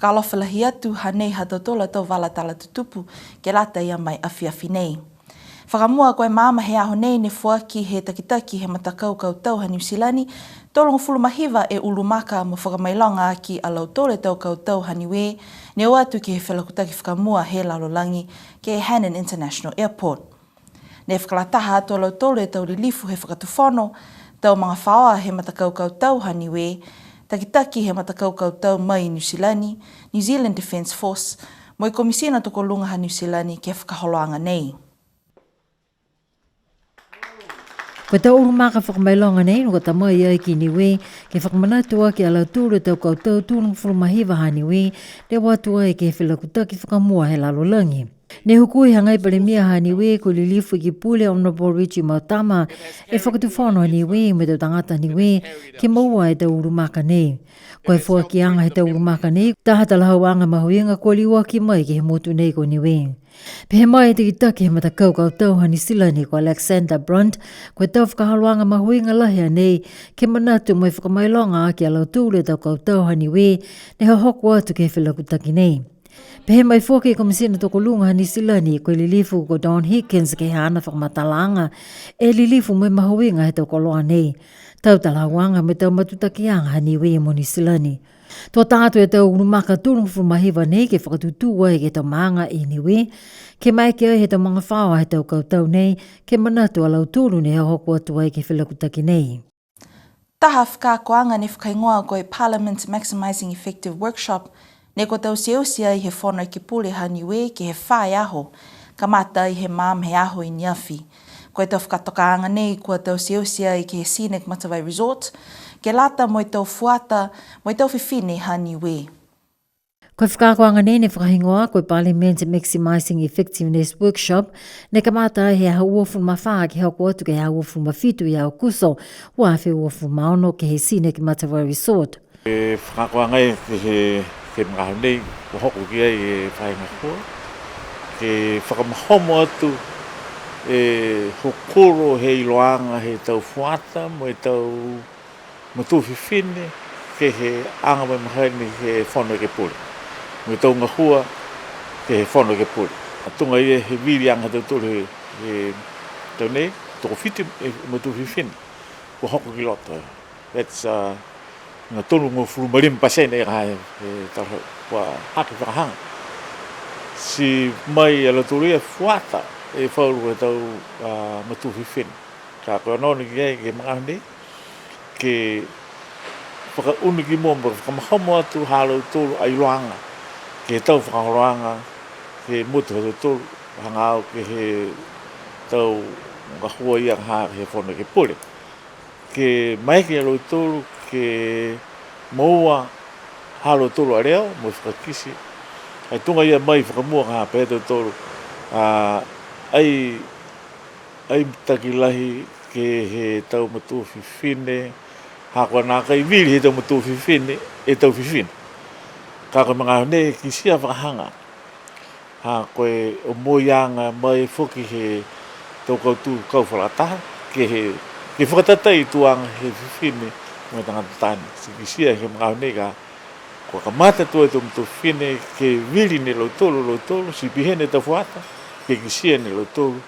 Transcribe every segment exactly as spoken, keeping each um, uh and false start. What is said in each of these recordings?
Fakaalofa lahi atu, hanei ha tautolu a tau vala tala tutupu ke lata ia ma e afiafi nei. Fakamua, ko e maama he aho nei ne foaki he takitaki he matakau kautau ha Niu Silani, tolugofulu ma hiva e ulu maka mo fakamailoga aki a lautolu e tau kautau ha Niue, ne o atu ke he felakutaki fakamua he lalolagi ke he Hainan International Airport. Ne fakalataha atu a lautolu e tau lilifu he fakatufono, tau magafaoa he matakau kautau ha Niue, takitaki he matakau kautau mai Niu Silani, New Zealand Defence Force, mo e Komisina Tokoluga ha Niu Silani ke he fakaholoaga nei. Ko e tau ulu maka fakamailoga nei, ne kua ta mai ai ki Niue, ke fakamanatu aki a lautolu e tau kautau tolugofulu ma hiva ha Niue, ne o atu ai ke he felakutaki fakamua he lalolagi. Ne hukui he Palemia ha Niue ko e Lilifu Ikipule Honourable Richie Mautama e Fakatufono ha Niue mo e tau tagata Niue ke moua e tau ulu maka nei. Ko e foakiaga he tau ulu maka nei, taha talahauaga mahuiga kua liuaki mai ke he motu nei ko Niue. Pehē mai e takitaki he matakau kautau ha Niu Silani ko Alexander Brunt, ko e tau fakaholoaga mahuiga lahi a nei, ke manatu mo e fakamailoga aki a lautolu e tau kautau ha Niue, ne hohoko atu ke he felakutaki nei. Pehē mai foki e Komisina Tokoluga ha Niu Silani, ko e Lilifu ko Don Higgins ke he haana fakamatalaaga, e lilifu mo e mahuiga he tau koloa nei. Tau talahauaga mo e tau matutakiaga ha Niue mo Niu Silani. To ta atu e tau ulu maka tolugofulu ma hiva nei ke fakatutū ai ke he tau maaga i Niue, ke maeke ai he tau magafaoa he tau kautau nei, ke manatu a lautolu ne hohoko atu ai ke he felakutaki nei. Taha fakaakoaga ne fakahigoa ko e Parliament Maximising Effective Workshop, ne kua tauteute ai he Fono Ekepule ha Niue ke he fā e aho, kamata ai he maama he aho i neafi. Ko e tau fakatokaaga nei kua tauteute ai ke he Scenic Matavai Resort, ke lata mo e tau fuata, mo e tau fifine ha Niue. Ko e fakaakoaga nei ne fakahigoa ko e Parliament Maximising Effectiveness Workshop, ne kamata he aho uafulu ma fā ke hoko atu ke he aho uafulu ma fitu ia Aokuso, ua afe uafulu ma ono ke he Scenic Matavai Resort. E fakaakoaga ke he, ke he magaaho nei, kua hoko ki ai e faahi gahua, ke fakamahomo atu e hokulo he iloaga he tau fuata mo e tau matua fifine, ke he aga mai mahani he Fono Ekepule. Mo e tau gahua ke he Fono Ekepule. A tuga ia he viliaga ha tautolu he, he tau nei, tokofitu e matua fifine kua hoko ki loto. That's, uh, na tolugofulu ma lima pasene e ka he, he tau kua hake fakahaga. Ti mai a lautolu ia fuata e falu he tau, uh, matua fifine. Ka ko e onoono ki ai ke he magaaho nei, ke fakaunu ki mua mo fakamahomo atu ha lautolu a iloaga, ke he tau fakaholoaga, ke he motu ha tautolu, hagaao ke he tau gahua ia ha he Fono Ekepule. Ke maeke a lautolu, ke moua ha lautolu a leo, mo e fakakite. Ai tuga ia mai fakamua ka pehē a tautolu, a, ai ai mitaki lahi ke he tau matua fifine, ha kua nākai vili he tau matua fifine, e tau fifine. Ka ko e magaaho nei kitia fakahaga. Ha ko e omoiaga mai foki he tau kautū kau fakalataha, ke he, ke fakatatai tuaga he fifine mo e tagata taane. Ti kitia he magaaho nei ka, kua kamata tuai e tau matua fifine ke vili ne lautolu, lautolu, ti pihia ne tau fuata, ke kitia ne lautolu,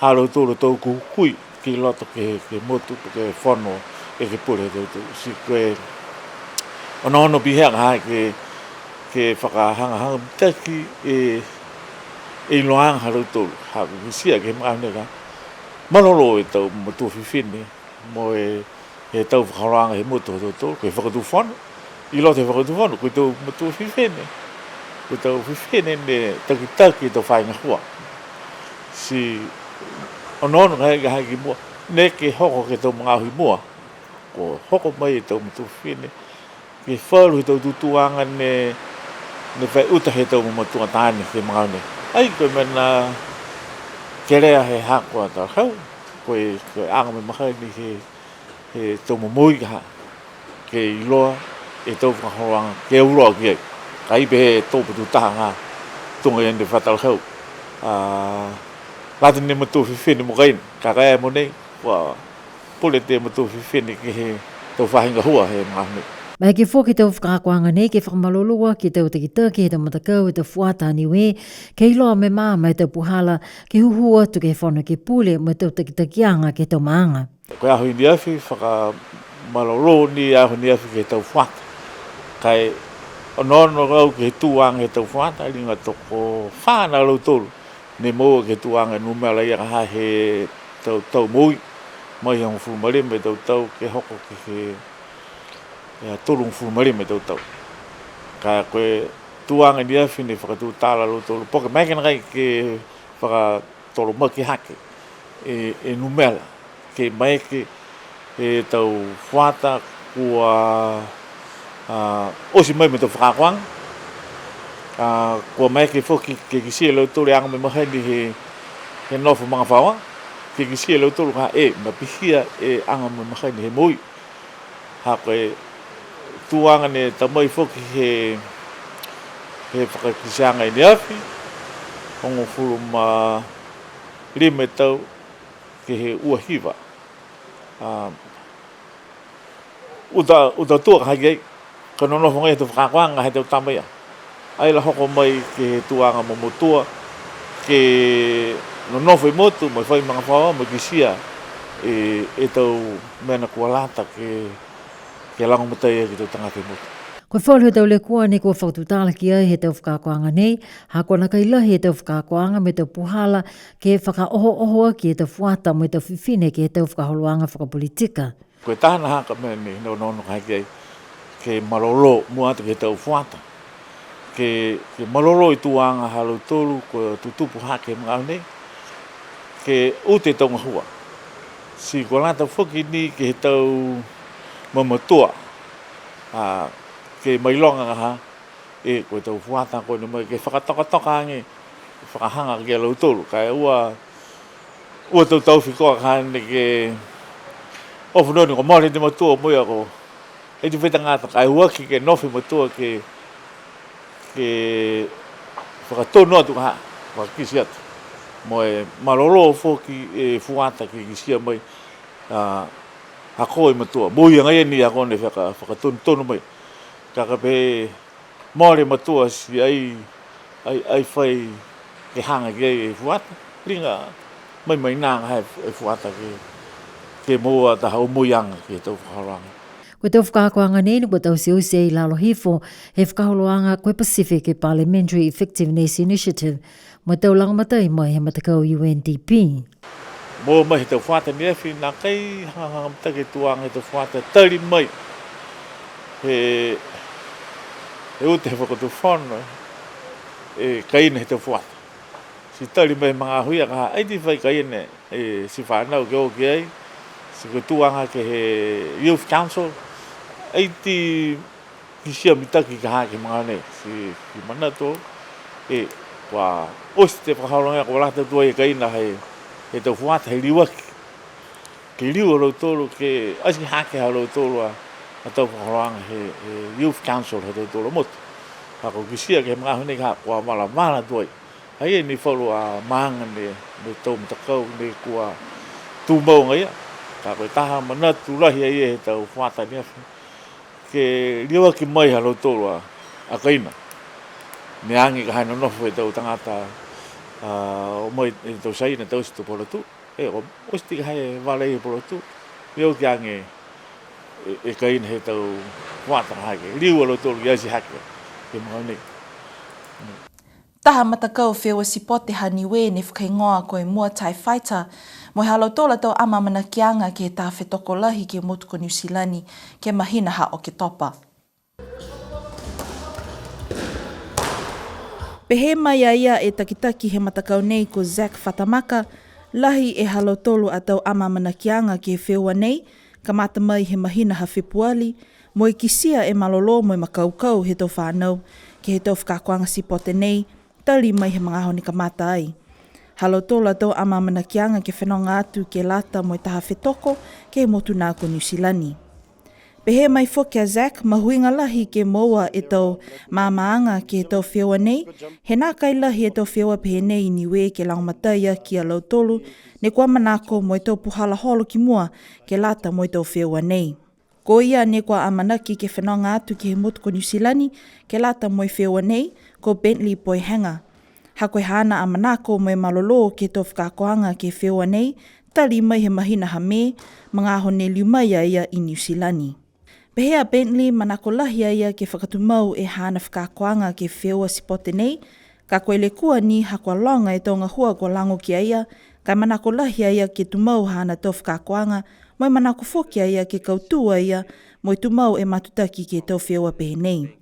ha lautolu a tau hukui ki loto ke, ke he motu, ke he Fono Ekepule ha tautolu. Ti ko e onoono pihia ka ha ke, ke fakahagahaga mitaki e, e iloaaga ha lautolu. Ha ko e kitia ke he magaaho nei ka, malolō e tau matua fifine mo e, he tau fakaholoaga he motu ha tautolu, ke he fakatufono, i loto he fakatufono, ko e tau matua fifine, ko e tau fifine ne takitaki e tau faahi gahua. Ti onoono ka ha, ka ha ki mua, neke hoko ke he tau magaaho i mua, kua hoko mai e tau matua fifine, ke he falu he tau tutūaga ne, ne fai uta he tau mamatua taane ke he magaaho nei. Ai, ko e mena kelea he haaku a talahau, ko e, ko e aga mai mahani he, he tau momoui ka ha. ke iloa e tau fakaholoaga ke auloa ki ai. Ka e pehē e tau patu taha ha tuga ia ne fa talahau. A, lata ni e matua fifine mo kaina, ka e mogonei, kua pule e matua fifine ke he tau faahi gahua he magaaho nei. Maeke foki e tau fakaakoaga nei ke fakamalolō aki e tau takitaki he tau matakau he tau fuata ha Niue, ke iloa mo e maama e tau puhala ke hūhū atu ke he Fono Ekepule mo e tau takitakiaga ke he tau maaga. Ko e aho i ne afi, fakamalolō ni e aho i ne afi ke he tau fuata. Ka e onoono au ke he tuaga he tau fuata, liga tokofā a lautolu ne moua ke he tuaga numela ia ka ha he tau, tau moui, mai he hogofulu ma lima e tau tau ke hoko ke he, e, tolugofulu ma lima e tau tau. Ka ko e tuaga i ne afi ne fakatutala a lautolu, po ke maeke nākai ke fakatolomaki hake e, e numela, ke maeke e tau fuata kua, a, oti mai mo e tau fakaakoaga. A, kua maeke foki ke kitia e lautolu e aga mo e mahani he, he nofo magafaoa, ke kitia e lautolu ka e, na pihia e aga mo e mahani he moui. Ha ko e tuaga ne ta mai foki he, he fakakiteaga i ne afi, hogofulu ma lima e tau ke he ua hiva. A, uta, uta tua ka hake ai, ka nonofo agaia he tau fakaakoaga he tau tama ia. Ai la hoko mai ke he tuaga mo motua, ke nonofo i motu, mo e fai magafaoa, mo e kitia e, e tau mena kua lata ke, ke lagomatai ai ke he tau tagata i motu. Ko e falu he tau lekua ne kua fakatutala ki ai he tau fakaakoaga nei, ha kua nākai lahi e tau fakaakoaga mo e tau puhala ke fakaohooho aki e tau fuata mo e tau fifine ke he tau fakaholoaga fakapolitika. Ko e taha nā ha ka mena ne onoono ka hake ai, ke malolō mua atu ke he tau fuata. Ke, ke malolō e tuaga ha lautolu kua tutupu hake he magaaho nei, ke uta e tau gahua. Ti kua lata foki ni ke he tau mamatua, a, ke mailoga ka ha, e, ko e tau fuata ko ne mai ke fakatokatoka age, fakahaga ki a lautolu, ka e ua, ua tau tau fikoa ka ne ke, o fano ni kua mole e matua mo ia ko, e ti fai tagata, ka e ua ke, ke nofo e matua ke, ke fakatonu atu ka ha, fakakite atu. Mo e malolō foki e fuata ke kitia mai, a, ha ko e matua. Mo ia agaia ni a ko ne faka, fakatonutonu mai. Ka ka pehē mole e matua ti ai, ai, ai fai ke haga ki ai e fuata. Liga mai mai nā ka ha e fuata ke, ke moua taha omoiaga ke he tau fakaholoaga. Ko e tau fakaakoaga nei ne kua taute oti ai i lalo hifo he fakaholoaga ko e Pacific Parliamentary Effectiveness Initiative, mo e tau lagomatai mai he matakau U N D P. Mo mai he tau fuata ne afi, nākai hagahaga mitaki e tuaga he tau fuata, tali mai he, he uta he fakatufono e kaina he tau fuata. Ti tali mai he magaaho ia ka ha, ai ti fai kaina e ti fanau ke o ki ai, ti ko e tuaga ke he Youth Council, ai ti kitia mitaki ka ha ke he magaaho nei, ti, ti manatu, e, kua oti e fakaholoaga kua lata atu ai e kaina he, he tau fuata he liuaki. Ke liu a lautolu, ke ati hake ha lautolu a, a tau fakaholoaga he, he Youth Council ha tautolu a motu. Ka kua kitia ke he magaaho nei ka ha kua valavala atu ai. Ai e ni falu a maaga ne, ne tau matakau ne kua tumau agaia. Ka ko e taha manatu lahi ai he tau fuata ne afi, ke liuaki mai ha lautolu a, a kaina. Ne age ka ha ne nonofo e tau tagata, a, o mai e tau Saina taute e tau puhala tū. E, o, oti ka ha e vala he puhala tū. Liuaki age e, e kaina he tau fuata ka ha ke liu a lautolu ke ati hake ke he magaaho nei. Taha matakau feua sipote ha Niue ne fakahigoa ko e Muay Thai Fighter, mo e ha lautolu a tau amaamanakiaga ke he taha fetoko lahi ke he motu ko Niu Silani, ke he mahina ha Oketopa. Pehē mai a ia e takitaki he matakau nei ko Zack Fatamaka, lahi e ha lautolu a tau amaamanakiaga ke he feua nei, kamata mai he mahina ha Fepuali, mo e kitia e malolō mo e makaukau he tau fanau ke he tau fakaakoaga sipote nei, tali mai he magaaho ne kamata ai. Ha lautolu a tau amaamanakiaga ke fenoga atu ke lata mo e taha fetoko ke he motu nā ko Niu Silani. Pehē mai foki a Zach, mahuiga lahi ke moua e tau maamaaga ke he tau feua nei, he nākai lahi e tau feua pehē nei i Niue ke lagomatai aki a lautolu, ne kua manako mo e tau puhala holo ki mua ke lata mo e tau feua nei. Ko ia ne kua amanaki ke fenoga atu ke he motu ko Niu Silani ke lata mo e feua nei, ko Bentley Poihega. Ha ko e haana a manako mo e malolō ke he tau fakaakoaga ke he feua nei, tali mai he mahina ha Me, magaaho ne liu mai a ia i Niu Silani. Pehē a Bentley, manako lahi a ia ke fakatumau e haana fakaakoaga ke he feua sipote nei, ka ko e lekua ni ha kua loga e tau gahua kua lago ki a ia, ka e manako lahi a ia ke tumau haana tau fakaakoaga, mo e manako foki a ia ke kautū a ia, mo e tumau e matutaki ke he tau feua pehē nei.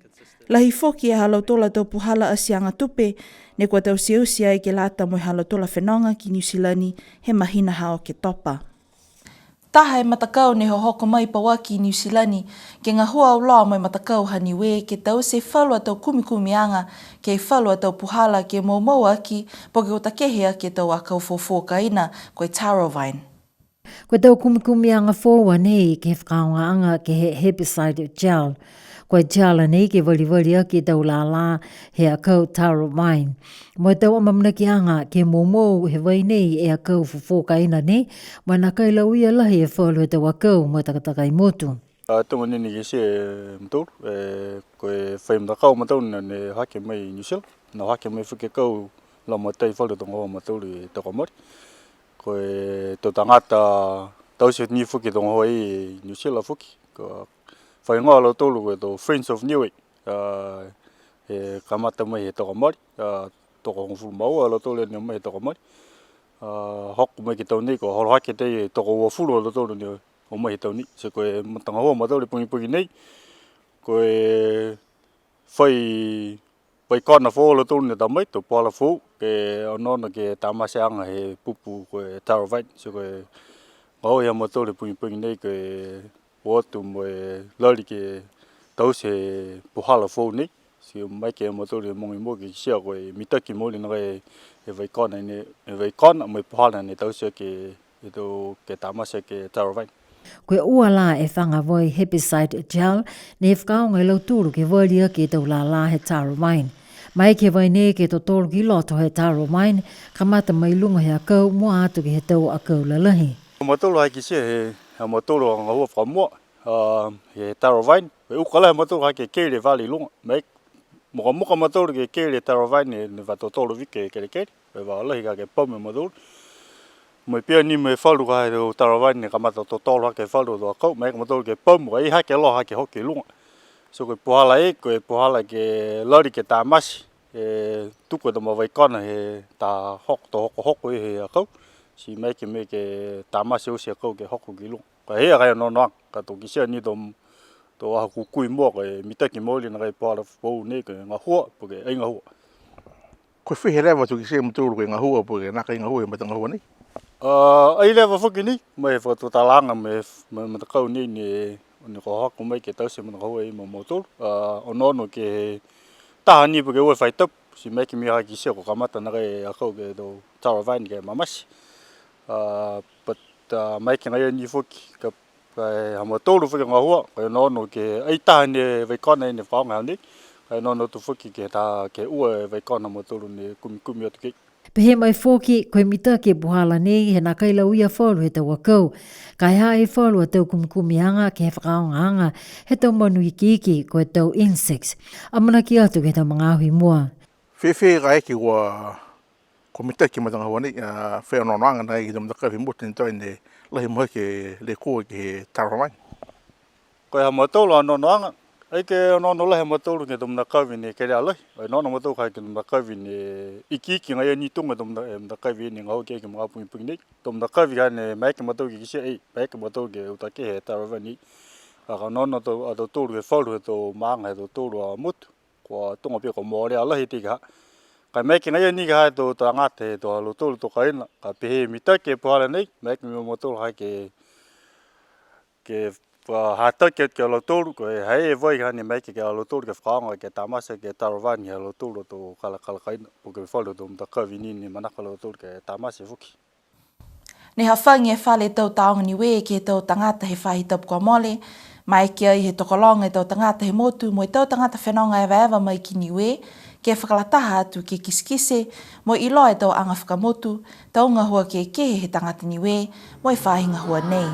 Lahi foki e ha lautolu a tau puhala asiaga tupe, ne kua tauteute ai ke lata mo e ha lautolu a fenoga ki Niu Silani he mahina ha Oketopa. Taha e matakau ne hohoko mai pauaki i Niu Silani, ke gahua auloa mo e matakau ha Niue, ke taute falu a tau kumikumiaga, ke he falu a tau puhala ke moumou aki, po ke utakehe aki e tau akau fofō kaina, ko e Taro Vine. Ko e tau kumikumiaga foou a nei ke he fakaaogaaga ke he herbicide gel. Ko e gel a nei ke valivali aki e tau lālā he akau Taro Vine. Mo e tau amaamanakiaga ke moumou he vai nei e akau fofō kaina nei, mo e nākai lauia lahi e falu he tau akau mo e takatakai motu. A, tuga ni ne kitia e mautolu, e, ko e fai matakau a mautolu ne, ne hake mai New Zealand, ne hake mai foki e akau lagomatai falu tau gahua ha mautolu he tau kua mole. Ko e tau tagata taute ni foki e tau gahua i New Zealand foki. Ko e fai gahua a lautolu ko e tau Friends of Niue. A, he kamata mai he tau kua mole. A, tokohogofulu ma ua a lautolu ne o mai he tau kua mole. A, hoko mai ke he tau nei, kua holo hake e tau tokouafulu a lautolu ne o mai he tau nei. Ti ko e matagahua ha mautolu he pogipogi nei, ko e fai vaikona foou a lautolu ne ta mai, tau puhala foou, ke onoono ke he tamateaga he pupu ko e Taro Vine. Ti ko e gahua ha mautolu he pogipogi nei ke o atu mo e lali ke taute e puhala foou nei. Ti maeke a mautolu he mogomogo ke kitia ko e mitaki mooli nakai e vaikona ne, e vaikona mo e puhala ne taute ke, e tau ke tamate ke Taro Vine. Ko e ua lā e faga vai herbicide gel ne fakaaoga e lautolu ke vali aki e tau lālā he Taro Vine. Maeke he vai nei ke totolo ki loto he Taro Vine, kamata mai luga he akau mua atu ke he tau akau lalahi. Mautolu ha kitia he, ha mautolu a gahua fakamua, a, he Taro Vine, e uka lahi a mautolu ha ke keli e vale i luga. Maeke, mukamuka a mautolu ke keli e Taro Vine ne, ne va totolo viko e kelekele, e va lahi ka ke pamu e mautolu. Mo e pihia ni mo e falu ka he tau Taro Vine ne kamata totolo hake e falu tau akau, maeke a mautolu ke pamu, ka e ha ke loa ha ke hoko i luga. So ko e puhala e, ko e puhala ke lali ke tamate, e tuku e tau vaikona he ta hoko, to hokohoko he akau. Ti maeke, maeke ke tamate oti e akau ke hoko ki luga. Ka e ha ko e onoonoaga, ka to kitia ni to, to aho kukui mua, ko e mitaki mooli nakai e puhala foou nei, ko e gahua, po ke ai gahua. Ko e fiha e leva to kitia e mautolu ko e gahua, po ke nākai gahua he matagahua nei? A, ai leva foki ni, mo e fakatutalaaga mo e, mo e matakau nei, ne, ne kua hoko mai ke taute e matagahua ia mo mautolu. A, onoono ke he taha ni po ke ua e faahi tapu, ti maeke mo e ha kitia kua kamata nakai e akau ke he tau Taro Vine ke mamate. A, but, a, maeke agaia ni foki, ka, ka e ha mautolu foki e gahua, ka e onoono ke ai taha ni e vaikona ne fakaaoga nei, ka e onoono atu foki ke he taha, ke ua e vaikona ha mautolu ne kumikumi atu ki ai. Pehē mai foki, ko e mitaki e puhala nei, he nākai lauia falu he tau akau. Ka e ha ha i ai falu a tau kumikumiaga ke he fakaaogaaga he tau manu ikiiki, ko e tau insects. Amanaki atu ke he tau magaaho i mua. Fēfē kaeke kua, kua mitaki e matagahua nei, a, fai onoonoaga nai ke he tau matakavi he motu ne toe ne lahi mahaki e lekua ke he Taro Vine? Ko e ha mautolu a onoonoaga, ai ke onoono lahi a mautolu ke he tau matakavi ne kelea lahi, ai onoono a mautolu ka ke he tau matakavi ne ikiiki agaia ni tuga e tau mata-, e matakavi ne gahua ki ai ke he magaaho pogipogi nei. Tau matakavi ka ne maeke a mautolu ke kitia, e, maeke a mautolu ke uta kehe e Taro Vine. A ka onoono a tau, a tautolu ke he falu he tau maaga he tautolu a motu. Kua tuga pihia kua molea lahi e tei ka ha. Ka e maeke agaia ni ka ha e tau tagata he tau ha lautolu tau kaina, ka pehē mitaki e puhala nei, maeke mo mautolu ha ke, ke fa-, hataki atu ki a lautolu, ko e ha ha i ai e vai ka ne maeke ki a lautolu ke fakaaoga ke tamate ke Taro Vine ha lautolu a tau kalakala kaina, po ke falu tau matakavi ni ne manako a lautolu ke tamate foki. Ne hafagi e Fale Tau Tāoga Niue ke he tau tagata he faahi tapu kua mole, Maeke ai he tokologa e tau tagata he motu mo e tau tagata fenoga evaeva mai ki Niue, ke fakalataha atu ke kitekite, mo e iloa e tau aga fakamotu, tau gahua kehekehe he tagata Niue, mo e faahi gahua nei.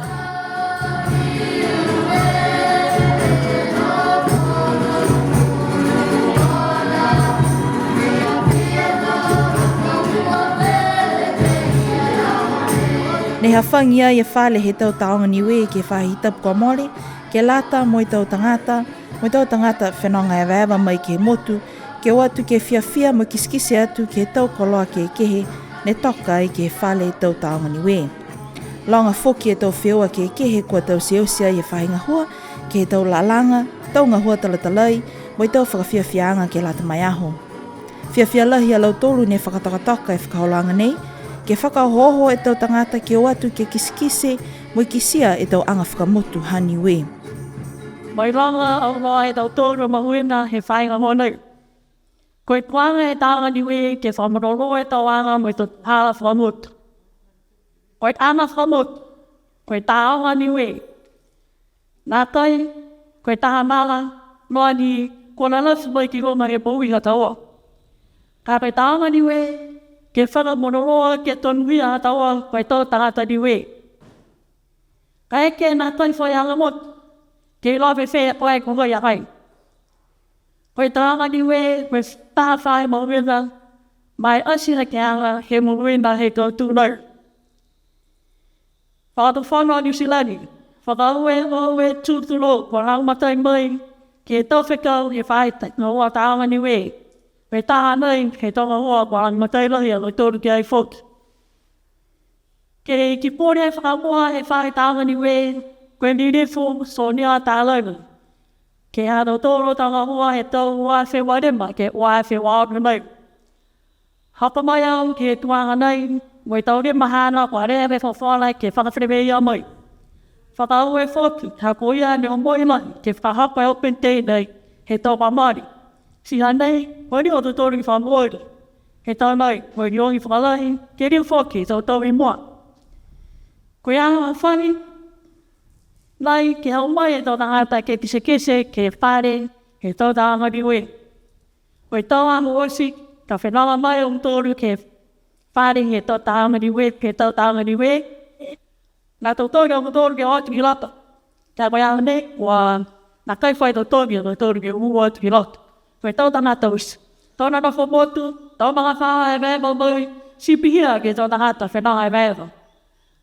Ne hafagi ai e fale he tau Tāoga Niue ke he faahi tapu kua mole, ke lata mo e tau tagata, mo e tau tagata fenoga evaeva mai ke he motu, ke o atu ke fiafia mo kitekite atu ke he tau koloa kehekehe, ne toka ai ke he fale tau Tāoga Niue. Loga foki e tau feua kehekehe kua taute oti ai e faahi gahua, ke he tau lalaga, tau gahua talatalai, mo e tau fakafiafiaaga ke lata mo e aho. Fiafia lahi a lautolu ne fakatokatoka e fakaholoaga nei, ke fakaohooho e tau tagata ke o atu ke kitekite, mo e kitia e tau aga fakamotu ha Niue. Mailoga auloa e tautolu mahuiga he faahi gahua nei. Ko e tuaga he Tāoga Niue ke fakamalolō e tau aga mo e tau hala fakamotu. Ko e aga fakamotu, ko e Tāoga Niue. Nākai, ko e taha mala, noa ni kua lalafi mai ki luga he moui ha taua. Ka ko e Tāoga Niue, ke fakamalolō ke tonuhia ha taua, ko e tau tagata Niue. Kaeke nākai fai aga motu, ke iloa fēfē e koe ko hai a hai. Ko e Tāoga Niue, ko e taha faahi mahuiga, mo e ati hake aga he moui he kautū nei. Fakatufono Niu Silani, fakaaue, aue, tutulu, kua lagomatai mai, ke he tau fekau he faahi ta-, gahua Tāoga Niue. Ko e taha nei, he tau gahua, kua lagomatai lahi a lautolu ki ai foki. Ke he ekepule fakamua he faahi Tāoga Niue, ko e Lilifu Sonia Talagi. Ke he ha tautolu tau gahua he tau ua afe ua lima, ke ua afe ua ono nei. Hoko mai au ke he tuaga nei, mo e tau lima haana kua leva e fofola ke fakafeleveia mai. Fakaaue foki, ha ko ia ne o mai mai, ke fakahoko e open day nei, he tau kua mole. Ti ha nei, ko e liu a tautolu ke fakamooli. He tau nei, ko e liogi fakalahi, ke liu foki, tau tau i mua. Ko e aho fani, nai ke hau mai e tau tagata ke kitekite, ke he fale, he tau Tāoga Niue. Ko e tau aho oti, ka fenoga mai a tautolu ke he fale he tau Tāoga Niue, he tau Tāoga Niue. Ne totogi a tautolu ke o atu ki loto. Ka ko e aho nei, kua nākai fai totogi a tautolu ke o atu ki loto. Ko e tau tagata oti. Tau nonofo motu, tau magafaoa evaeva mai, ti pihia ke he tau tagata fenoga evaeva.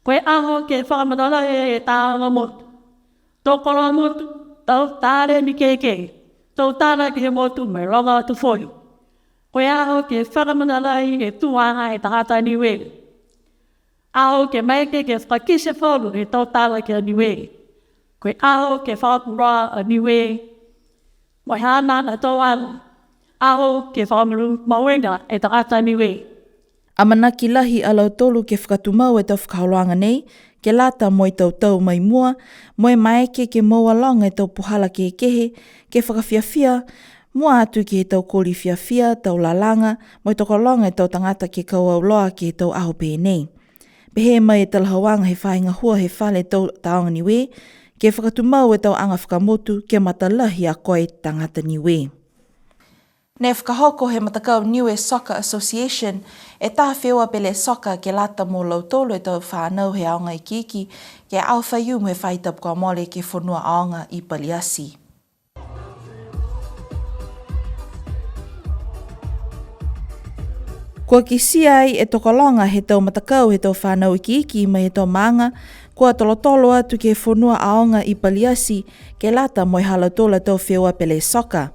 Ko e aho ke fakamatalahi e Tāoga Motu. Tau koloa motu, tau taleni kehekehe, tau tala ke he motu mo e loga atu fohi. Ko e aho ke fakamatalahi e tuaga he tagata Niue. Aho ke maeke ke fakakite falu he tau tala ki a Niue. Ko e aho ke fakapuloa a Niue. Mo e haana a tau aho, aho ke fakamalu mahuiga e tagata Niue. Amanaki lahi a lautolu ke fakatumau e tau fakaholoaga nei, ke lata mo e tau tau mai mua, mo e maeke ke moua loga e tau puhala kehekehe, ke fakafiafia, mua atu ke he tau koli fiafia, tau lalaga, mo e tokologa e tau tagata ke kau auloa ke he tau aho pehē nei. Pehē mai e talahauaga he faahi gahua he fale tau Tāoga Niue, ke fakatumau e tau aga fakamotu, ke matalahi a koe tagata Niue. Ne fakahoko he matakau Niue Soccer Association, e taha feua pele soccer ke lata mo lautolu e tau fanau he aoga ikiiki, ke he aho Faiumu he faahi tapu kua mole ke he fonua aoga i Paliati. Kua kitia ai e tokologa he tau matakau he tau fanau ikiiki mai he tau maaga, kua tolotolo atu ke he fonua aoga i Paliati, ke lata mo e ha lautolu a tau feua pele soccer.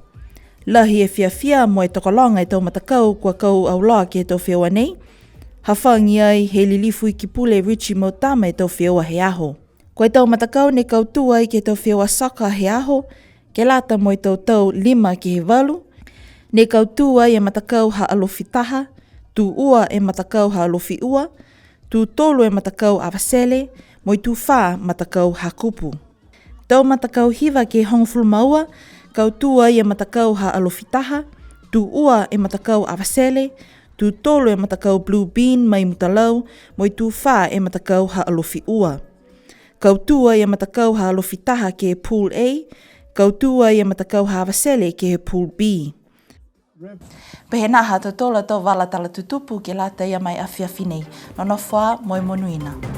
Lahi e fiafia mo e tokologa e tau matakau kua kau auloa ke he tau feua nei. Hafagi ai he lilifu Ikipule Richie Mautama e tau feua he aho. Ko e tau matakau ne kautū ai ke he tau feua soccer he aho, ke lata mo e tau tau lima ke he valu. Ne kautū ai e matakau ha Alofi taha, tū ua e matakau ha Alofi ua, tū tolu e matakau Avatele, mo e tū fā matakau Hakupu. Tau matakau hiva ke hogofulu ma ua, kautū ai e matakau ha Alofi taha, tū ua e matakau Avatele, tū tolu e matakau Blue Bean mai Mutalau, mo e tū fā e matakau ha Alofi ua. Kautū ai e matakau ha Alofi Taha ke he Pool A, kautū ai e matakau ha Avatele ke he Pool B. Pehē nā ha tautolu a tau vala tala tutupu ke lata ia ma e afiafi nei. Nonofo ā mo e monuina.